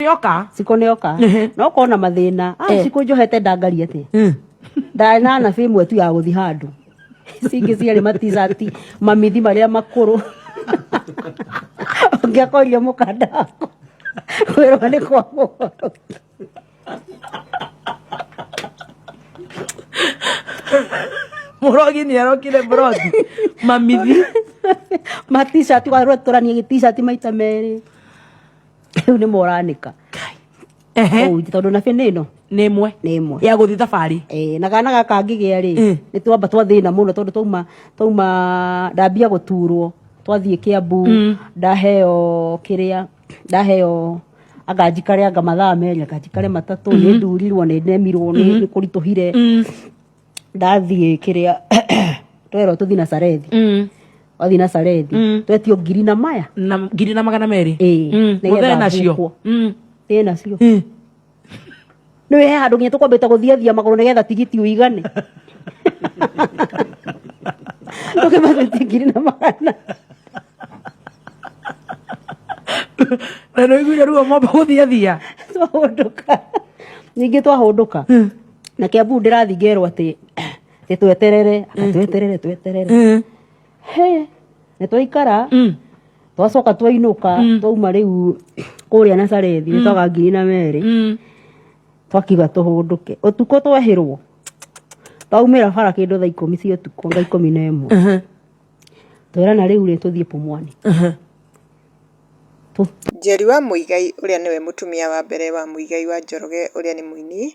Nĩoka. Cikũ nĩoka. Ehe. No kona mathĩna. Ah, cikũ njohete ndangari atĩa. Ndarĩ na nabi ĩmwe tu ya gũthiĩ handũ. Ici ingĩ ciarĩ maticati mamithi marĩa makũrũ. Ũngĩakoria mũkanda waku kwĩrwo nĩ kwa mũgũrũ. Mũrogi nĩ arokire mburoti. Mamithi. Maticati warũtũrania gĩticati maita merĩ. Rĩu nĩ moranĩka. Ehe. Kũu tondũ nabi nĩ ĩno. Nĩ ĩmwe. Nĩ ĩmwe. Ya gũthiĩ thabarĩ. Eh, na kana gaka ngĩgĩa rĩ nĩ twamba twathĩna mũno tondũ twauma ndambia gũturwo twathiĩ Kiambu ndaheo kĩrĩa ndaheo anga njikare anga mathaa merĩ anga njikare matatũ nĩ ndurirwo nĩ nemirwo nĩ kũritũhire ndathiĩ kĩrĩa twerwo tũthiĩ Nazarethi wathiĩ Nazarethi twetio ngiri na maya Na ngiri na magana merĩ. Ĩĩ, nĩgetha Mũthee nacio. mbukwo. Ĩĩ nacio nĩ he handũ nginya tũkwambĩte gũthiathia magũrũ nĩgetha tigiti ũigane tũkĩmathĩtie ngiri na magana Na nĩ ũiguire ruo mwamba gũthiathia. Twahũndũka ningĩ twahũndũka na Kiambu ndĩrathiĩ ngerwo atĩ atĩ tweterere anga tweterere tweterere he nĩ twaikara twacoka twainũka twauma rĩu kũrĩa Nazarethi nĩ twaga ngiri na merĩ twakiuga tũhũndũke ũtukũ twehĩrwo twaumĩra bara kĩndũ thaa ikũmi cia ũtukũ thaa 11 twerana rĩu rĩ tũthiĩ Pumwani. Njeri wa Muigai ũrĩa nĩwe mũtumia wa mbere wa Muigai wa Njoroge ũrĩa nĩ mũini,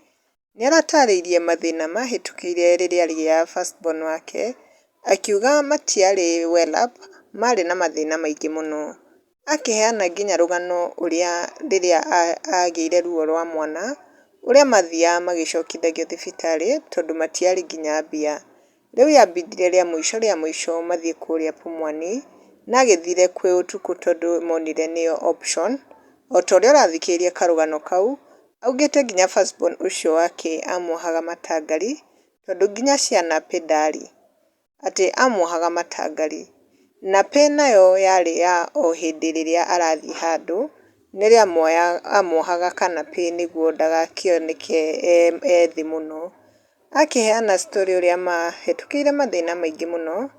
nĩaratarĩirie mathĩna mahĩtũkĩire rĩrĩa arĩgĩaga first born wake, akiuga matiarĩ well up, marĩ na mathĩna maingĩ mũno. Akĩheana nginya rũgano ũrĩa rĩrĩa agĩire ruo rwa mwana, ũrĩa mathiaga magĩcokithagio thibitarĩ tondũ matiarĩ nginya mbia. Rĩu yambindire rĩa mũico rĩa mũico mathiĩ kũrĩa Pumwani, na agĩthire kwĩ ũtukũ tondũ monire nĩyo option. O ta ũrĩa ũrathikĩrĩria karũgano kau, Augĩte nginya first born ũcio wake amuohaga matangari tondũ nginya cia nappy ndaarĩ. Atĩ amuohaga matangari. Nappy nayo yarĩ ya o hĩndĩ rĩrĩa arathiĩ handũ, nĩrĩo amuohaga kanappy nĩguo ndagakĩoneke e thĩ mũno. Akĩheana story ũrĩa mahĩtũkĩire mathĩna maingĩ mũno,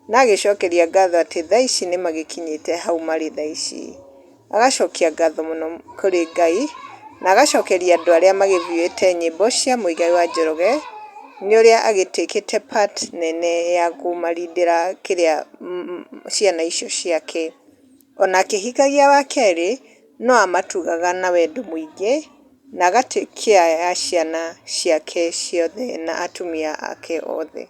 na agĩcokeria ngatho atĩ thaa ici nĩ magĩkinyĩte hau marĩ thaa ici. Agacokia ngatho mũno kũrĩ Ngai, na agacokeria andũ arĩa magĩthiĩte nyĩmbo cia Muigai wa Njoroge, nĩ ũrĩa agĩtĩkĩte part nene ya kũmarindĩra kĩrĩa ciana icio ciake. Ona akĩhikagia wa kerĩ, no amatugaga na wendo mũingĩ, na aga take care ya ciana ciake ciothe na atumia ake othe.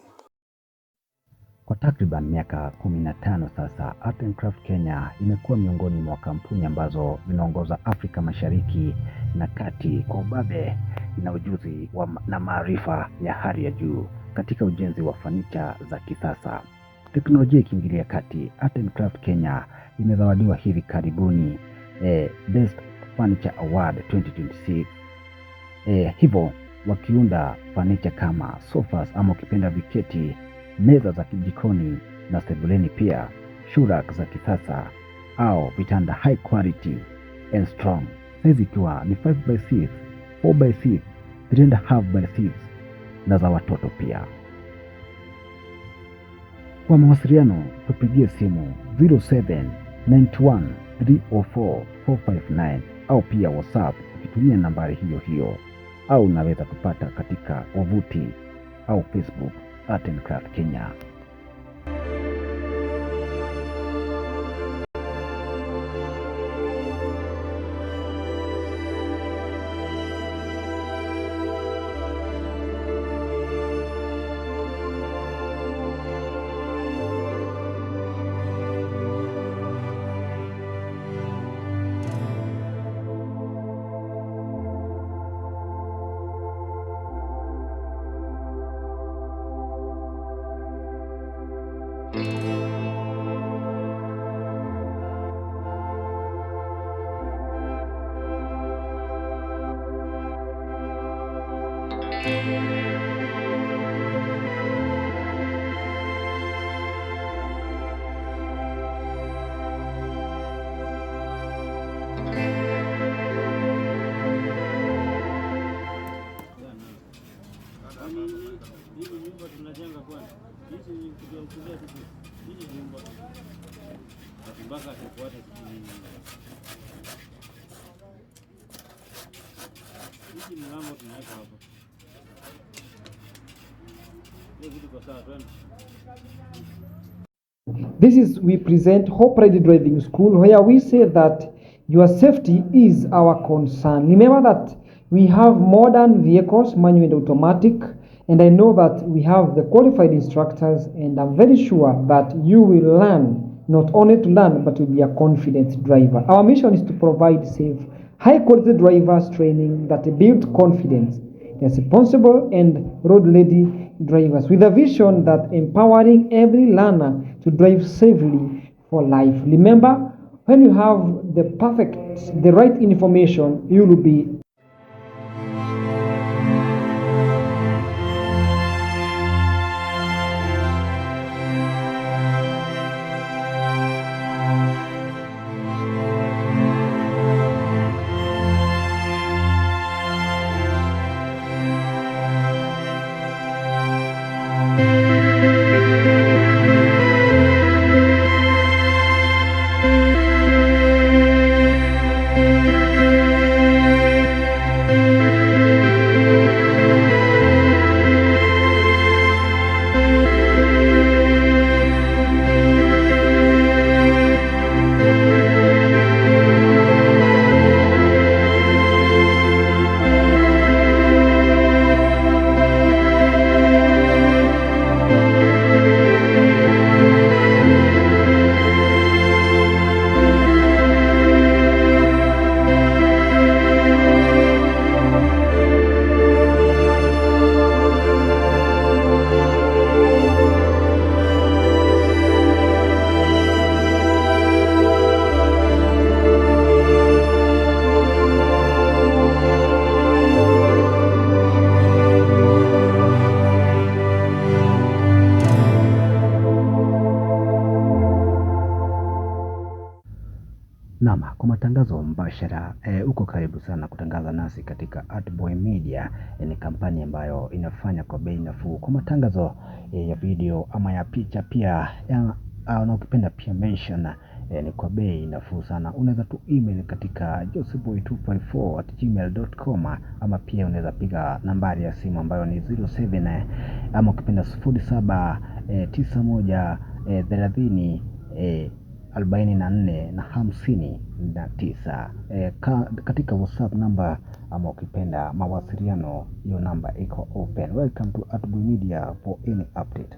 Kwa takriban miaka 15 sasa, Art and Craft Kenya imekuwa miongoni mwa kampuni ambazo zinaongoza Afrika Mashariki na Kati kwa ubabe na ujuzi wa na maarifa ya hali ya juu katika ujenzi wa fanicha za kisasa. Teknolojia ikiingilia kati, Art and Craft Kenya imezawadiwa hivi karibuni Best Furniture Award 2026. Hivyo wakiunda fanicha kama sofas ama ukipenda viketi, meza za jikoni na sebuleni, pia shoe rack za kisasa au vitanda high quality and strong, size ikiwa ni 5 by 6, 4 by 6, 3.5 by 6 na za watoto pia. Kwa mawasiliano tupigie simu 0791 304 459 au pia WhatsApp ukitumia nambari hiyo hiyo, au unaweza tupata katika wavuti au Facebook Art and Craft Kenya. This is we present Hope Ready Driving School, where we say that your safety is our concern. Remember that we have modern vehicles, manual and automatic, and I know that we have the qualified instructors, and I'm very sure that you will learn, not only to learn, but to be a confident driver. Our mission is to provide safe, high quality drivers training that build confidence, responsible and road-ready drivers, with a vision that empowering every learner to drive safely for life. Remember, when you have the right information, you will be. Naam, kwa matangazo mbashara uko karibu sana kutangaza nasi katika Artboy Media. Ni kampani ambayo inafanya kwa bei nafuu kwa matangazo ya video ama ya picha pia ya, na ukipenda pia mention ni kwa bei nafuu sana. Unaweza tu email katika joseboy254@gmail.com, ama pia unaweza piga nambari ya simu ambayo ni 07 ama ukipenda 07 91 30 44 na 59. Katika WhatsApp namba ama ukipenda mawasiliano, hiyo namba iko open. Welcome to Artboy Media for any update.